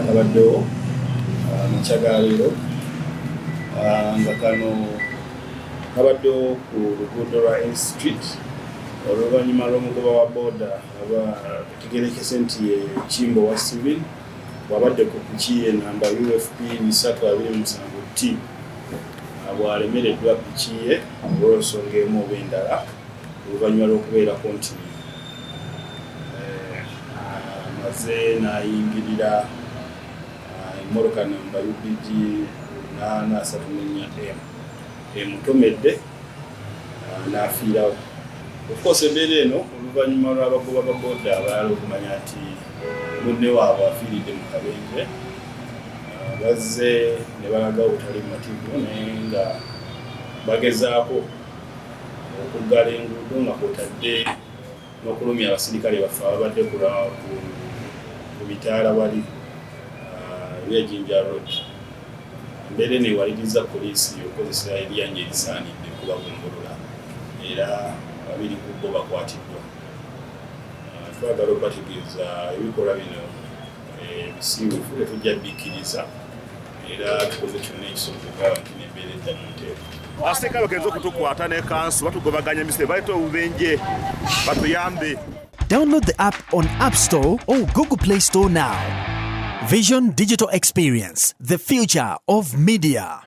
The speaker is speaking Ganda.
akabaddewo amakya ga leero, nga kano kabaddewo ku luguudo lwa N Street, oluvannyuma lw'omugoba wa booda aba tegerekese nti ye Kimbo wa Steven, bw'abadde ku piki ye namba UFP 327 T, bw'alemereddwa piki ye olw'ensonga emu oba endala, oluvannyuma lw'okubeerako nti amaze n'ayingirira emmotoka namba UBG 834 M emutomedde n'afiirawo. Of course, embeera eno, oluvannyuma lw'abagoba ba booda abalala okumanya nti munne waabwe afiiridde mu kabenje, bazze ne balaga obutali bumativu, naye nga bagezaako okuggala enguudo, nga kwotadde n'okulumya abasirikale baffe ababadde ku bitaala wali eby'e Jinja Road. Embeera eno ewaliriza poliisi okukozesa eryanyi erisaanidde okubagumbulula, era babiri ku bo bakwatiddwa. Twagala okubategeeza ebikolwa bino ebisiiwuufu tetujja bikkiriza, era tukoze kyonna ekisoboka okulaba nti n'embeera edda mu nteeko. Abasirikale bagenze okutukwata ne kansu, batugobaganya emisinde, baleeta obubenje, batuyambe. Download the app on App Store or Google Play Store now. Vision Digital Experience, the future of media.